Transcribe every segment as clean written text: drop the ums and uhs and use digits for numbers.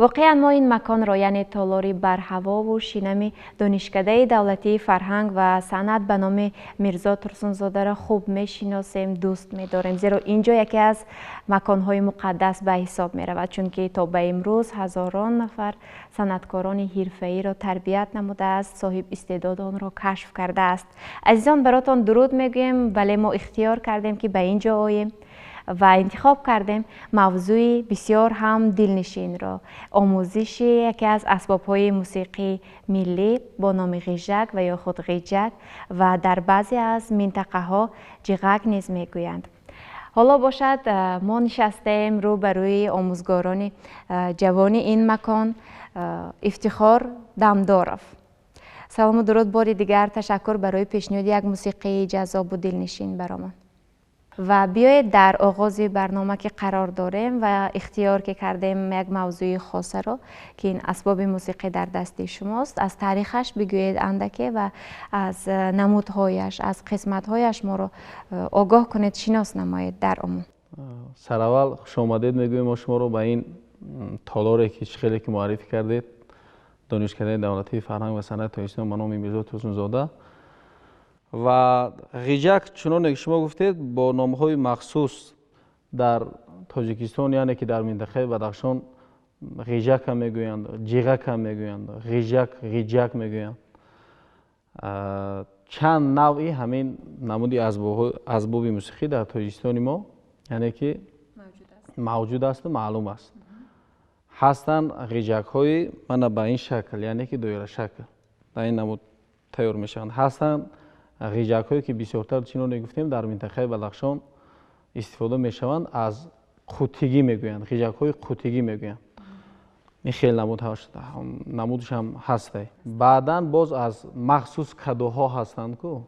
Воқеан, мо ин маконро, яъне толори барҳавову шинами Донишкадаи давлатии фарҳанг ва санъат ба номи Мирзо Турсунзодаро хуб мешиносем, дӯст медорем, зеро ин ҷо яке аз маконҳои муқаддас ба ҳисоб меравад, чунки то ба имрӯз ҳазорон нафар санъаткорони ҳирфаиро тарбият намудааст, соҳиб истеъдодонро кашф кардааст. Азизон, баротон дуруд мегӯем. Вале мо ихтиёр кардем, ки ба ин ҷо оем ва интихоб кардем мавзӯи бисёр ҳам дилнишинро: омӯзиши яке аз асбобҳои мусиқии миллӣ бо номи ғижак ва ё худ ғиҷак ва дар баъзе аз минтақаҳо ҷиғак низ мегӯянд. Ҳоло бошад, мо нишастаем рӯ ба рӯи омӯзгорони ҷавони ин макон, Ифтихор Дамдоров. Салому дуруд бори дигар, ташаккур барои пешниҳоди як мусиқии ҷаззобу дилнишин баромон. Ва биёед, дар оғози барнома ки қарор дорем ва ихтиёр ки кардем як мавзӯи хосаро, ки ин асбоби мусиқӣ дар дасти шумост, аз таърихаш бигӯед андаке ва аз намудҳояш, аз қисматҳояш моро огоҳ кунед, шинос намоед дар умум. Сараввал хушомадед мегӯем мо шуморо ба ин толоре, ки чӣ хеле ки муаррифӣ кардед, Донишкадаи давлатии фарҳанг ва санъати Тоҷикистон ба номи Мирзо Турсунзода. Ва ғиҷак, чуноне ки шумо гуфтед, бо номҳои махсус дар Тоҷикистон, яъне ки дар минтақаи Бадахшон, ғиҷака мегӯянд, ҷиғака мегӯянд, ғиҷак, ғиҷак мегӯянд. Чанд навъи ҳамин намуди асбоби мусиқӣ дар Тоҷикистони мо, яъне ки мавҷуд асту маълум аст. Ҳастанд ғиҷакҳои мана ба ин шакл, яъне ки доирашакл, дар ин намуд тайёр мешаванд. Ҳастанд ғиҷакҳое, ки бисёртар, чуноне гуфтем, дар минтақаи Бадахшон истифода мешаванд, аз қутигӣ мегӯянд, ғиҷакҳои қутигӣ мегӯянд. Ин хел намудаш ҳам ҳастай. Баъдан боз аз махсус кадоҳо ҳастанд ку,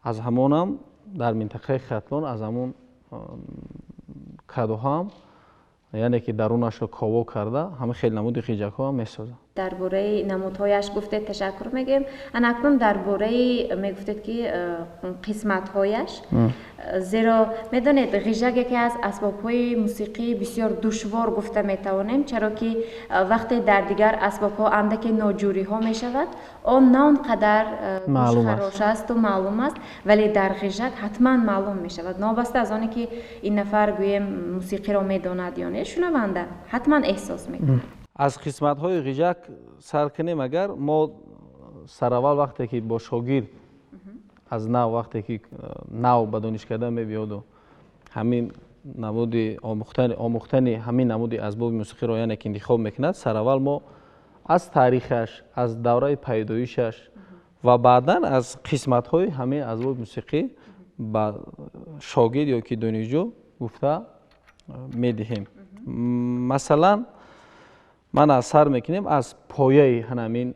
аз ҳамонам дар минтақаи Хатлон, аз ҳамон кадоҳоам, яъне ки дарунашро ково карда, ҳама хел намуди ғиҷакҳо ҳам месозанд. Дар бораи намудҳояш гуфтед, ташаккур мегӯем. Ана акнун дар бораи мегуфтед, ки қисматҳояш, зеро медонед, ғижак яке аз асбобҳои мусиқии бисёр душвор гуфта метавонем, чаро ки вақте дар дигар асбобҳо андаке ноҷӯриҳо мешавад, он на он қадар гӯшхарош асту маълум аст, вале дар ғижак ҳатман маълум мешавад. Новобаста аз оне ки ин нафар, гӯем, мусиқиро медонад ё не, шунаванда ҳатман эҳсос мекунад. Аз қисматҳои ғиҷак сар кунем агар, мо сараввал вақте ки бо шогирд аз нав, вақте ки нав ба донишкада мебиёду ҳамин намуди омӯхтани ҳамин намуди асбоби мусиқиро, яъне ки интихоб мекунад, сараввал мо аз таърихаш, аз давраи пайдоишаш ва баъдан аз қисматҳои ҳамин асбоби мусиқӣ ба шогирд ё ки донишҷӯ гуфта медиҳем. Масалан, ман аз сар мекунем аз пояи ҳамин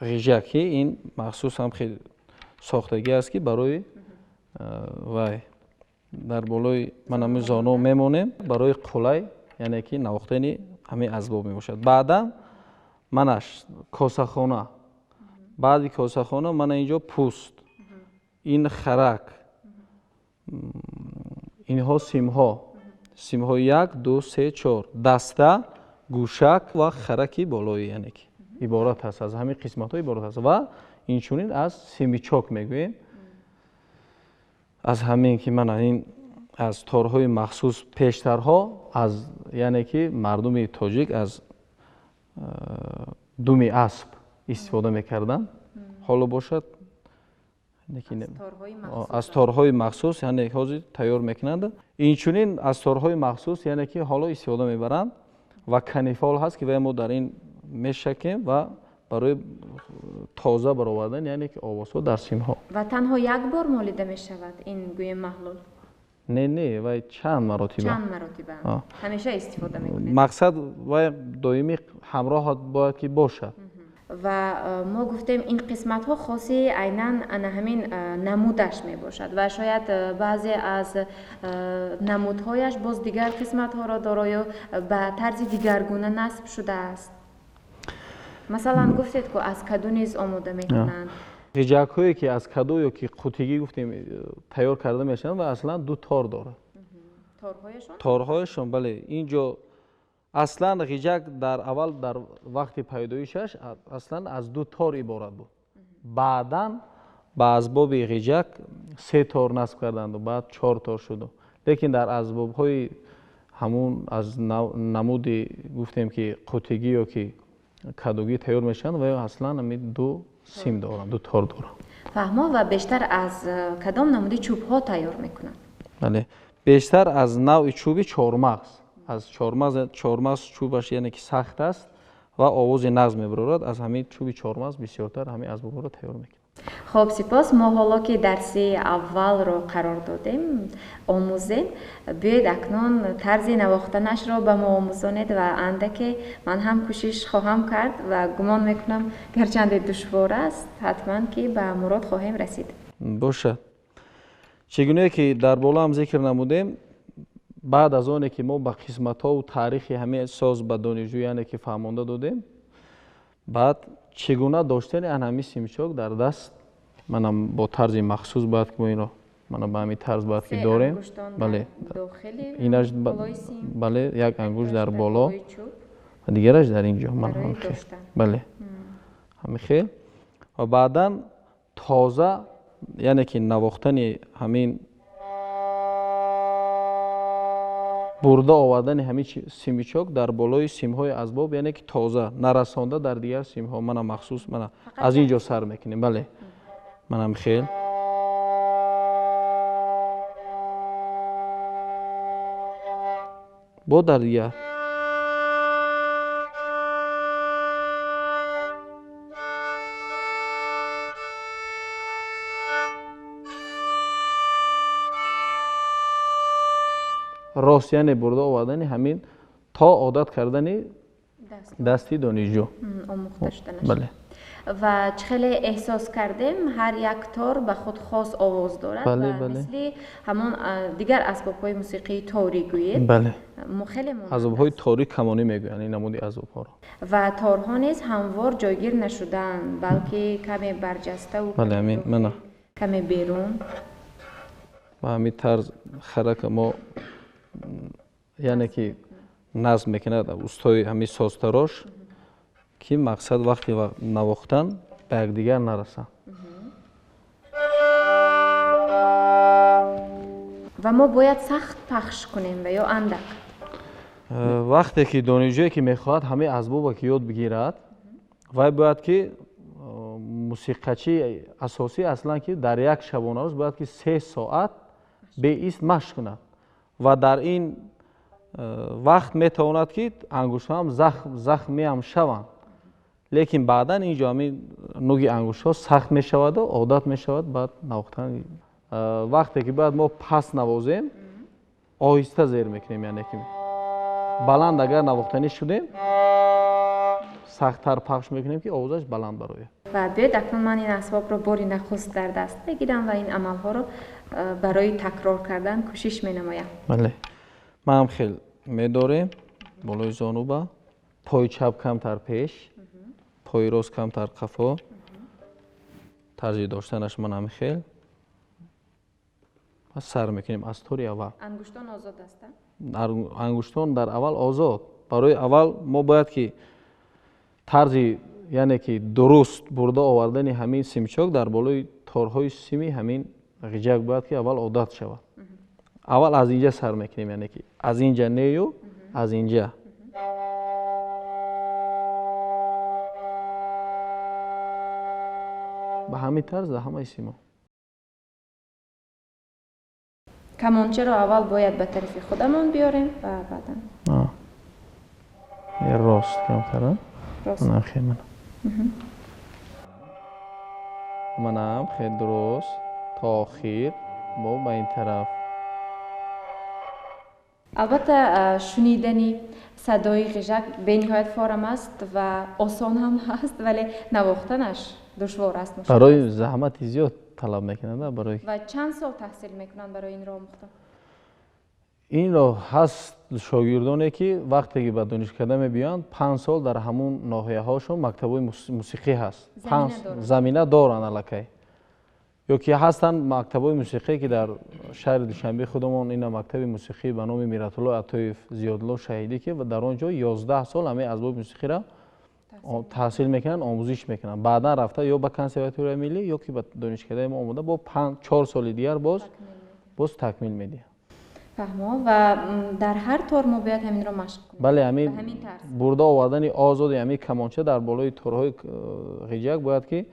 ғиҷак, ки ин махсус ҳам хел сохтагӣ аст, ки барои вай дар болои ман ҳамин зоно мемонем, барои қулай, яъне ки навохтани ҳамин асбоб мебошад. Баъдан манаш косахона, баъди косахона мана инҷо пӯст, ин харак, инҳо симҳо, симҳои як, ду, се, чор, даста, гӯшак ва хараки болоӣ, яъне ки иборат аст аз ҳамин қисматҳо иборат аст. Ва инчунин аз семичок мегӯем, аз ҳамин ки мана ин аз торҳои махсус. Пештарҳо аз, яъне ки мардуми тоҷик аз думи асп истифода мекарданд, ҳоло бошад аз торҳои махсус, яъне ҳозир тайёр мекунанд. Инчунин аз торҳои махсус, яъне ки ҳоло истифода мебаранд. Ва канифол ҳаст, ки вай мо дар ин мешакем ва барои тоза баровардан, яъне ки овозҳо дар симҳо. Ва танҳо як бор молида мешавад ин, гӯем, маҳлул? Не, вай чанд маротиба. Чанд маротиба ҳамеша истифода мекунед? Мақсад, вай доимӣ ҳамроҳ бояд ки бошад. Ва мо гуфтем, ин қисматҳо хоси айнан ана ҳамин намудаш мебошад ва шояд баъзе аз намудҳояш боз дигар қисматҳоро дорою ба тарзи дигаргуна насб шудааст. Масалан, гуфтед, ку аз каду низ омода мекунанд. Ғиҷакҳое, ки аз каду ё ки қутигӣ гуфтем, тайёр карда мешаванд ва аслан ду тор дорад. Торҳояшон, бале, ин ҷо Аслан ғиҷак дар аввал дар вақти пайдоишаш аслан аз ду тор иборат буд. Баъдан ба асбоби ғиҷак се тор насб карданду, баъд чор тор шуду. Лекин дар асбобҳои ҳамун аз намуди гуфтем ки қутигӣ ё ки кадугӣ тайёр мешаванд ва аслан ҳамин ду сим доранд, ду тор доранд. Фаҳмо, ва бештар аз кадом намуди чӯбҳо тайёр мекунанд? Бале, бештар аз навъи чӯби чормағз. Аз чормағз чӯбаш яъне ки сахт аст ва овози нағз мебарорад. Аз ҳамин чӯби чормағз бисёртар ҳамин асбобҳоро тайёр мекунанд. Хоб, сипос. Мо ҳоло ки дарси аввалро қарор додем, омӯзем, биёед акнун тарзи навохтанашро ба мо омӯзонед ва андаке ман ҳам кӯшиш хоҳам кард ва гумон мекунам гарчанде душвор аст, ҳатман ки ба мурод хоҳем расид. Бошад. Чӣ гунае ки дар боло ҳам зикр намудем, баъд аз оне ки мо ба қисматҳову таърихи ҳамин соз ба донишҷӯ яъне ки фаҳмонда додем, баъд чӣ гуна доштани ан ҳамин симчок дар даст, манам бо тарзи махсус бояд ки мо инро мана ба ҳамин тарз бояд ки дорем. Бале, инаш бале, як ангушт дар боло ва дигараш дар ин ҷо. Мана ҳамин хел. Бале, ҳамин хел. Ва баъдан тоза яъне ки навохтани ҳамин бурда овардани ҳамин симичок дар болои симҳои асбоб, яъне ки тоза нарасонда дар дигар симҳо. Мана махсус мана аз ин ҷо сар мекунем. Бале, манам хел. Бо дар дигар. Рост яъне бурда овардани ҳамин то одат кардани дасти донишҷӯ. Омӯхта шуданаш. Бале. Ва чӣ хеле эҳсос кардем, ҳар як тор ба худ хос овоз дорад ва мисли ҳамон дигар асбобҳои мусиқии торӣ гӯед. Бале. Хеле монанд асбобҳои торӣ камонӣ мегӯянд ин намуди асбобҳоро. Ва торҳо низ ҳамвор ҷойгир нашуданд, балки каме барҷаставу бале, ҳамин мана каме берун. Ба ҳамин тарз харака мо яъне ки назм мекунад устои ҳамин созтарош, ки мақсад вақти навохтан ба якдигар нарасанд. Ва мо бояд сахт пахш кунем ва ё андак? Вақте ки донишҷӯе ки мехоҳад ҳамин асбобро ки ёд бигирад, вай бояд ки мусиқачии асосӣ аслан ки дар як шабонарӯз бояд ки 3 соат беист машқ кунад ва дар ин вақт метавонад ки ангуштҳоам захмиам шаванд, лекин баъдан ин ҷо ҳамин нуги ангуштҳо сахт мешаваду одат мешавад баъд навохтан. Вақте ки бояд мо паст навозем, оҳиста зер мекунем, яъне ки баланд агар навохтанӣ шудем, сахттар пахш мекунем ки овозаш баланд барояд. Ва биёед акнун ман ин асбобро бори нахуст дар даст мегирам ва ин амалҳоро барои такрор кардан кӯшиш менамоям. Бале, ман ҳам хел медорем болои зонуба, пои чап камтар пеш, пои рост камтар қафо. Тарзи доштанаш ман ҳам хел. Пас сар мекунем аз тори аввал. Ангуштон озод ҳастанд? Ангуштон дар аввал озод. Барои аввал мо бояд ки тарзи яъне ки дуруст бурда овардани ҳамин симчок дар болои торҳои сими ҳамин ғиҷак бояд ки аввал одат шавад. Аввал аз инҷа сар мекунем, яъне ки аз инҷа нею аз инҷа. Ба ҳамин тарз дар ҳамаи симо. Камончаро аввал бояд ба тарафи худамон биёрем ва баъдан. Рост камтар, Рост. Манам хел, манам. Манам хел дуруст то охир бо ба ин тараф. Албатта, шунидани садои ғижак бениҳоят форам аст ва осон ҳам ҳаст, вале навохтанаш душвор аст. Барои заҳмати зиёд талаб мекунад, барои Ва чанд сол таҳсил мекунанд барои инро омӯхтан? Инро ҳаст шогирдоне ки вақте ки ба донишкада мебиёянд, 5 сол дар ҳамун ноҳияҳошон мактабҳои мусиқӣ ҳаст. Замина доранд. Замина доранд аллакай. Ё ки ҳастанд мактабҳои мусиқие, ки дар шаҳри Душанбе худамон ина мактаби мусиқӣ ба номи Миратулло Атоев, Зиёдулло Шаҳидӣ, ки дар он ҷо 11 сол ҳамаи асбоби мусиқиро таҳсил мекунанд, омӯзиш мекунанд. Баъдан рафта ё ба консерваторияи миллӣ, ё ки ба донишкадаи мо омода бо 4 соли дигар боз такмил медиҳанд. Фаҳмо. Ва дар ҳар тор мо бояд ҳаминро машқ кунем? Бале, ҳамин бурда овардани озоди ҳамин камонча дар болои торҳои ғиҷак бояд ки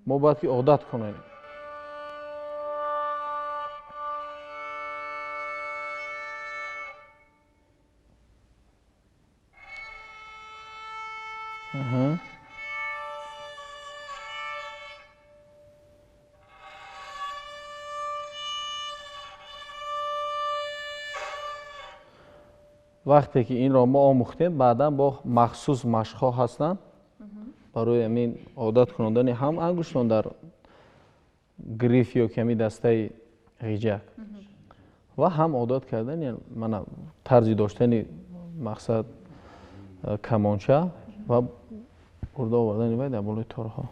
мо бояд ки одат кунем. Вақте ки инро мо омӯхтем, баъдан бо махсус машқҳо ҳастанд барои ҳамин одат кунондани ҳам ангуштон дар гриф ё ки ҳамин дастаи ғиҷак ва ҳам одат кардани мана тарзи доштани мақсад камонча ва бурда овардани вай дар болои торҳо.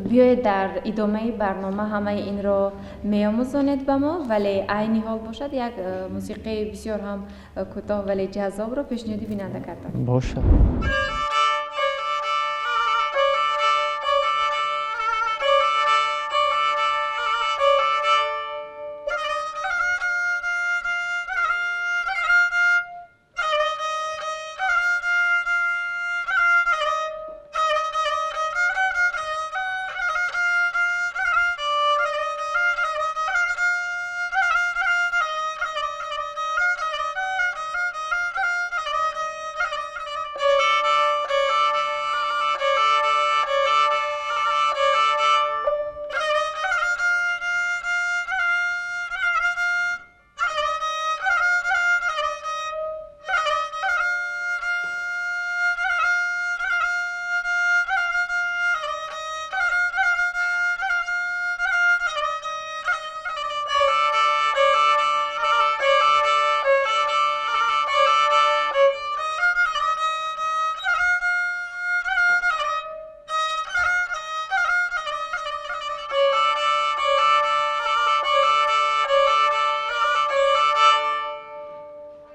Биёед дар идомаи барнома ҳамаи инро меомӯзонед ба мо, вале айни ҳол бошад як мусиқии бисёр ҳам кӯтоҳ, вале ҷаззобро пешниҳоди бинанда кардам. Бошад.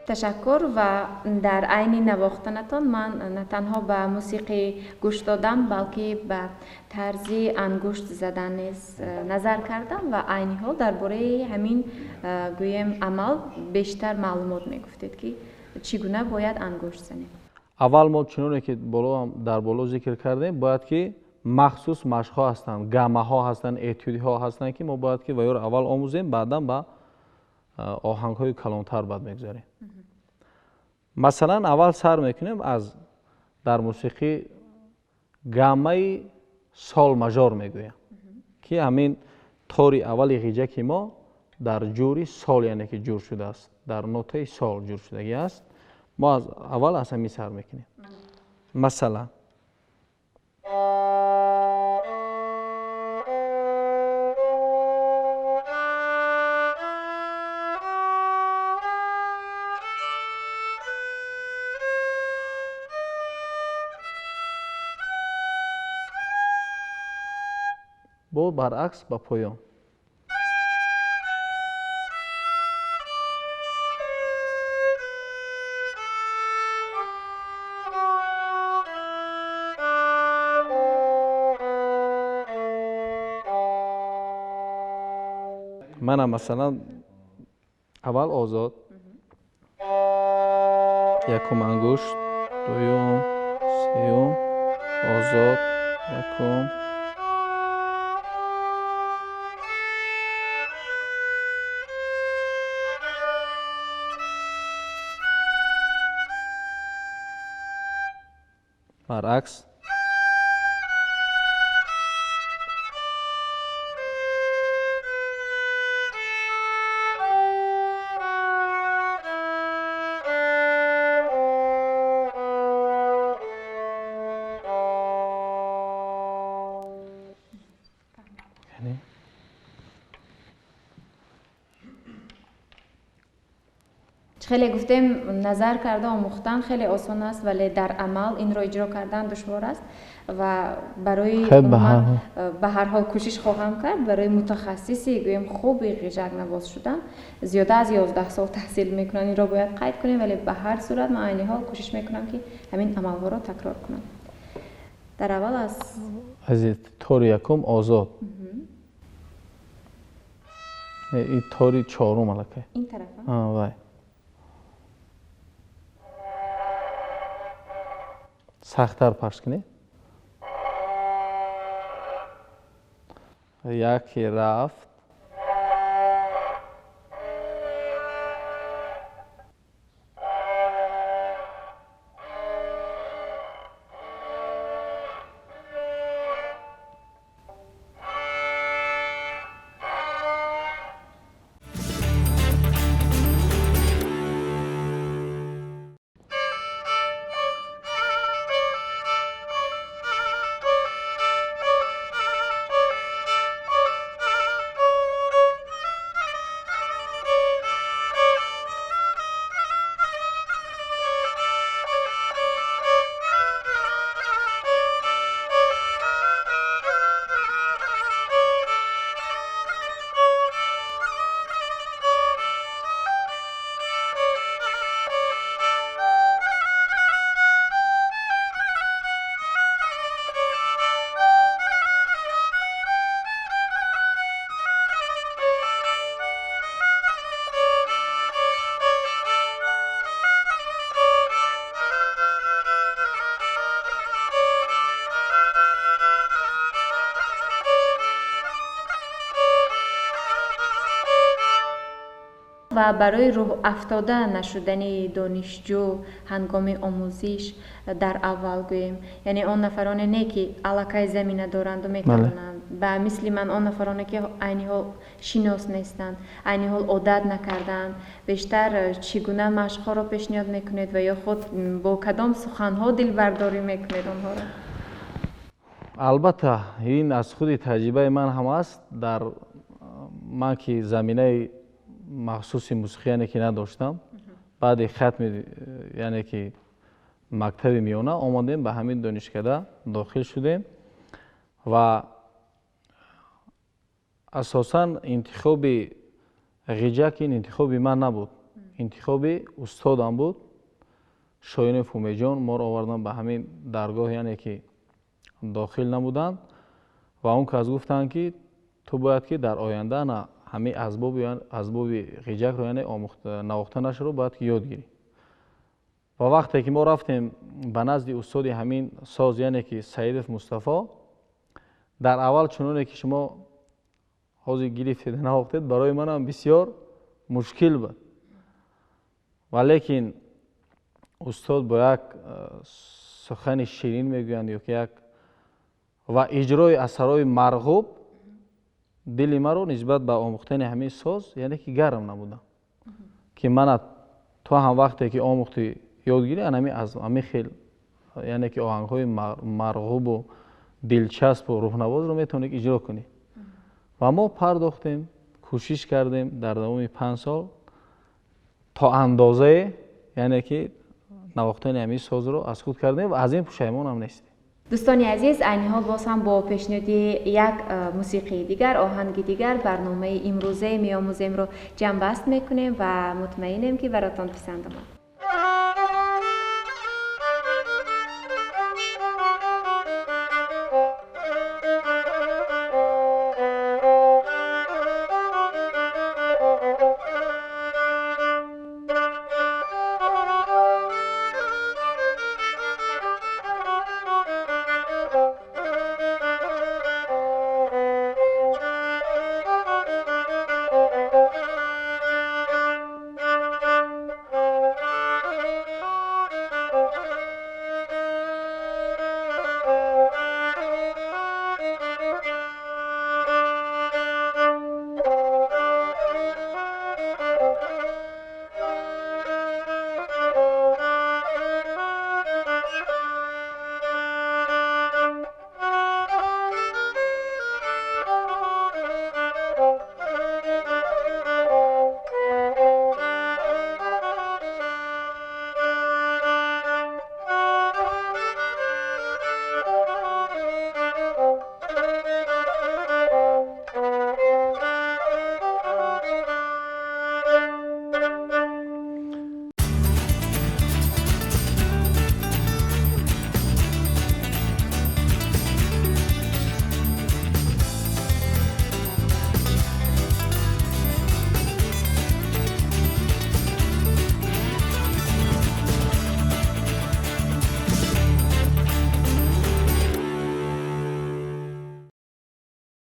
Ташаккур. Ва дар айни навохтанатон ман на танҳо ба мусиқӣ гӯш додам, балки ба тарзи ангушт задан низ назар кардам ва айни ҳол дар бораи ҳамин гӯем амал бештар маълумот мегуфтед, ки чӣ гуна бояд ангушт занем. Аввал мо чуноне ки дар боло зикр кардем, бояд ки махсус машқҳо ҳастанд, гаммаҳо ҳастанд, этюдҳо ҳастанд, ки мо бояд ки ваёро аввал омӯзем, баъдан ба оҳангҳои калонтар баъд мегузарем. Масалан, аввал сар мекунем аз дар мусиқӣ гаммаи сол мажор мегӯям, ки ҳамин тори аввали ғиҷаки мо дар ҷури сол, яъне ки ҷур шудааст, дар нотаи сол ҷур шудагӣ аст. Мо аввал аз ҳамин сар мекунем. Масалан, бо баръакс ба поён. Манам масалан аввал озод, якум ангушт, дуюм, сеюм, озод, якум, баръакс. Хеле гуфтем, назар карда омӯхтан хеле осон аст, вале дар амал инро иҷро кардан душвор аст ва барои ба ҳар ҳол кӯшиш хоҳам кард. Барои мутахассиси гӯем хуби ғижакнавоз шудан зиёда аз 11 сол таҳсил мекунанд, инро бояд қайд кунем, вале ба ҳар сурат ман айни ҳол кӯшиш мекунам, ки ҳамин амалҳоро такрор кунам. Дар аввал аз тори якум озод, и тори чорум аллакай ин тарафа вай сахттар пахш кунед. Яке рафт, ва барои рӯҳафтода нашудани донишҷӯ ҳангоми омӯзиш дар аввал гӯем, яъне он нафароне не ки аллакай замина доранду метавонанд, ба мисли ман он нафароне ки айни ҳол шинос нестанд, айни ҳол одат накардаанд, бештар чӣ гуна машқҳоро пешниҳод мекунед ва ё худ бо кадом суханҳо дилбардорӣ мекунед онҳоро? Албатта, ин аз худи таҷрибаи ман ҳам аст. Дар ман ки заминаи махсуси мусиқӣ яъне ки надоштам, баъди хатми яъне ки мактаби миёна омадем, ба ҳамин донишкада дохил шудем ва асосан интихоби ғиҷак ин интихоби ман набуд, интихоби устодам буд. Шоини Фумеҷон моро овардан ба ҳамин даргоҳ, яъне ки дохил намуданд ва он кас гуфтанд, ки ту бояд ки дар оянда на ҳамин асбоби ғиҷакро яъне навохтанашро бояд ки ёд гирӣ. Ва вақте ки мо рафтем ба назди устоди ҳамин соз, яъне ки Саидов Мустафо, дар аввал чуноне ки шумо ҳозир гирифтед навохтед, барои манам бисёр мушкил буд. Валекин устод бо як сухани ширин мегӯянд ё ки як ва иҷрои асарҳои марғуб дили маро нисбат ба омӯхтани ҳамин соз яъне ки гарм набудам, ки мана то ҳам вақте ки омӯхтӣ ёд гирӣ, анами аз ҳамин хел яъне ки оҳангҳои марғубу дилчаспу рӯҳнавозро метавонӣ иҷро кунӣ. Ва мо пардохтем, кӯшиш кардем дар давоми 5 сол то андозае яъне ки навохтани ҳамин созро аз худ кардем ва аз ин пушаймонам нестем. Дӯстони азиз, айни ҳол боз ҳам бо пешниҳоди як мусиқии дигар, оҳанги дигар барномаи имрӯзаи меомӯземро ҷамъбаст мекунем ва мутмаинем, ки баротон писанд омад.